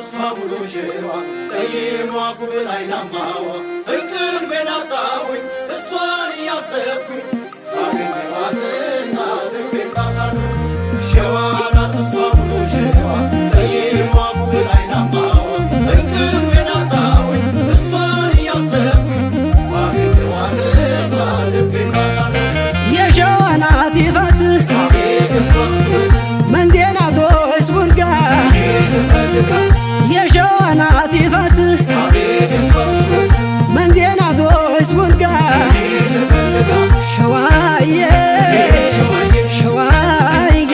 እሷ ሙሉ ሸዋ፣ ጠይሟ ጉብል አይናማዋ፣ እንቅልፌን አጣሁኝ እሷን እያሰብኩኝ፣ አገኘኋትና ልቤን ባሳረፍኩ። ሸዋ ናት እሷ ሙሉ ሸዋ፣ ጠይሟ ጉብል አይናማዋ፣ እንቅልፌን አጣሁኝ እሷን እያሰብኩኝ፣ አገኘኋትና ልቤን ባሳረፍኩ። የሸዋ ናት ይፋት፣ አቤት የሷስ ውበት! መንዜ ናት ወይስ ቡልጋ? ልፈልጋ። የሸዋ ናት ይፋት፣ አቤት የሷስ ውበት! መንዜ ናት ወይስ ቡልጋ? ልፈልጋ። ሸዋዬ፣ ሸዋዬ፣ ሸዋዬ፣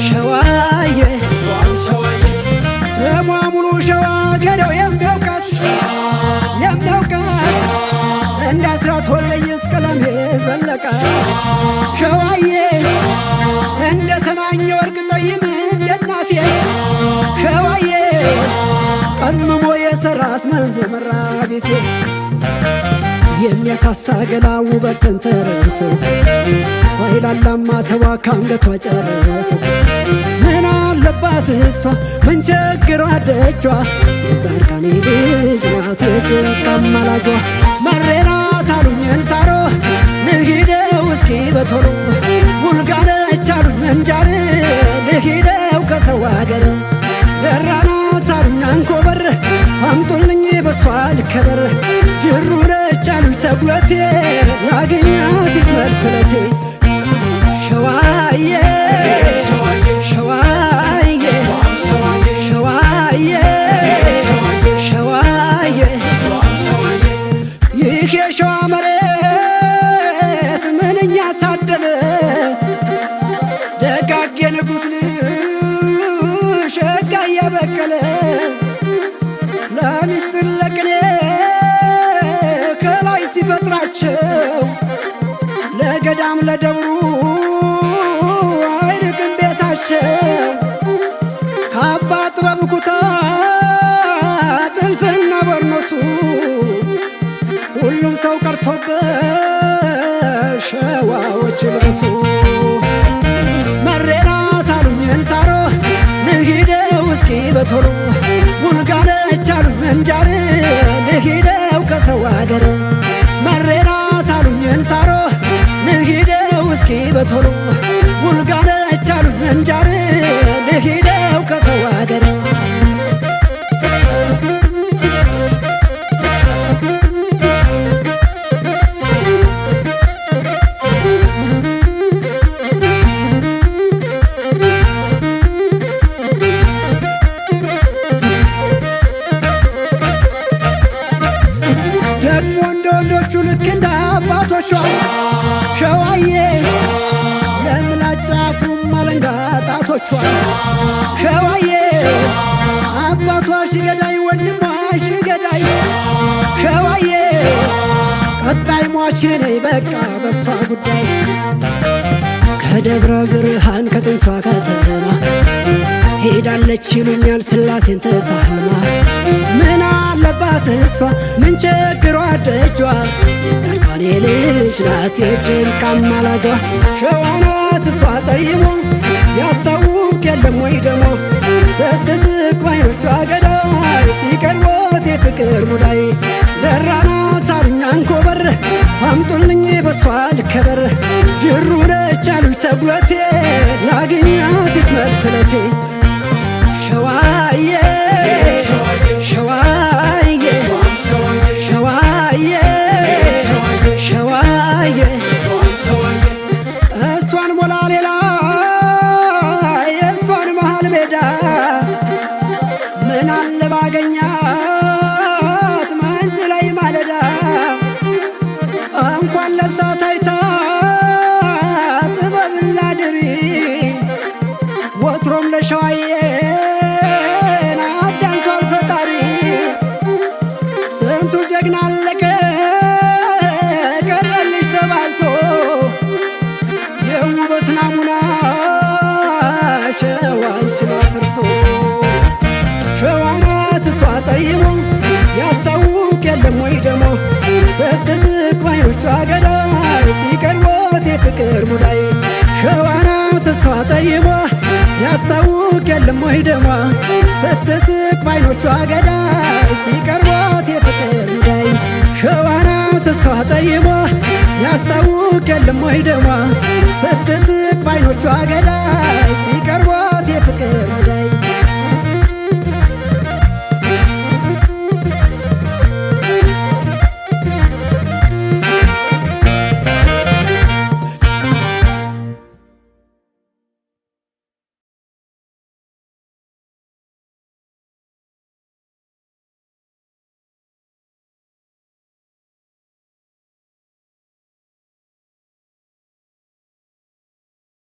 ሸዋዬ። ስሟ ሙሉ ሸዋ ገደው የሚያውቃት የሚያውቃት እንደ አስራት ወልደየስ ቀለሜ ዘለቀ፣ ሸዋዬ እንደ ተናኘ ወርቅ ጠይም እንደ እናቴ፣ ሸዋዬ ቀምሞ የሰራስ መንዝ መራ ቤቴ። የሚያሳሳ ገላ ውበትን ተርሶ ባይላላማ ተዋ ካንገቷ ጨርሶ፣ ምን አለባት እሷ፣ ምን ቸግሯ ደጇ? የጻድቃኔ ልጅ ናት የጭንቅ አማላጇ። መሬናት አሉኝ እንሳሮ፣ ልሂደው እስኪ በቶሎ። ቡልጋነች አሉኝ ምንጃር፣ ልሂደው ከሰው አገር። ደራናት አሉኝ አንኮበር፣ አምጡልኝ በሷ ልከበር። ጅሩ ነች አሉኝ ተጉለቴ፣ ላግኛት ይስመር ስለቴ። ሸዋዬ፣ ሸዋዬ፣ ሸዋዬ፣ ሸዋዬ። ይህ የሸዋ መሬት ምንኛ ታደለ፣ ደጋግ የንጉሥ ልጅ ሸጋ እያበቀለ፣ ለሚስጥር ለቅኔ ከላይ ሲፈጥራቸው ለገዳም ለደብሩ አይርቅም ቤታቸው። ከአባ ጥበብ ኩታ ጥልፍና በርኖሱ ሁሉም ሰው ቀርቶበት ሸዋዎች ልበሱ። መሬናት አሉኝ እንሳሮ፣ ልሂደው እስኪ በቶሎ። ቡልጋነች አሉኝ ምንጃር፣ ልሂደው ከሰው አገር። መሬናት አሉኝ እንሳሮ፣ ልሂደው እስኪ በቶሎ። ቡልጋነች አሉኝ ምንጃር፣ ልሂደው ከሰው አገር። ደግሞ እንደ ወንዶቹ ልክ እንደ አባቶቿ ሸዋዬ ለምላጫ አፍሩም አለንጋ ጣቶቿ። ሸዋዬ አባቷ ሺገዳይ፣ ወንድሟ ሺገዳይ፣ ሸዋዬ ቀጣይ ሟች ነኝ በቃ በሷ ጉዳይ። ከደብረ ብርሃን ከጥንቷ ከተማ ሄዳለች ይሉኛል ስላሴን ተሳልማ። ምን አለባት እሷ፣ ምን ቸግሯ ደጇ? የጻድቃኔ ልጅ ናት የጭንቅ አማላጇ። ሸዋ ናት እሷ ጠይሞ ያሳውቅ የለም ወይ ደሞ፣ ስትስቅ ባይኖቿ ገዳይ ሲቀርቧት የፍቅር ሙዳይ። ደራናት አሉኝ አንኮበር፣ አምጡልኝ በሷ ልከበር። ጅሩ ነች አሉኝ ተጉለቴ፣ ላግኛት ይስመር ስለቴ። ሸዋዬ፣ ሸዋዬ፣ ሸዋዬ፣ ሸዋዬ። እሷን ሞላ ሌላ የእሷን መሃል ሜዳ፣ ምን አለ ባገኛት መንዝ ላይ ማለዳ። እንኳን ለብሳ ታይታ ጥበብና ድሪ፣ ወትሮም ለሸዋዬን አዳልቷል ፈጣሪ። ስንቱ ጀግና አለቀ ቀረልሽ ተባልቶ፣ የውበት ናሙና ሸዋንችን አፍርቶ። ሸዋናት እሷ ጠይሞ ያሳውቅ የለም ወይ ደሞ፣ ስትስቅ ባይኖቿ ገዳይ ሲቀርቧት የፍቅር ሙዳይ። ሸዋናት ስሷ ጠይሟ ያስታውቅ የለም ወይ ደሟ ስትስቅ ባይኖቿ ገዳይ ሲቀርቧት የፍቅር ሙዳይ። ሸዋናው ስሷ ጠይሟ ያስታውቅ የለም ወይ ደሟ ስትስቅ ባይኖቿ ገዳይ ሲቀርቧት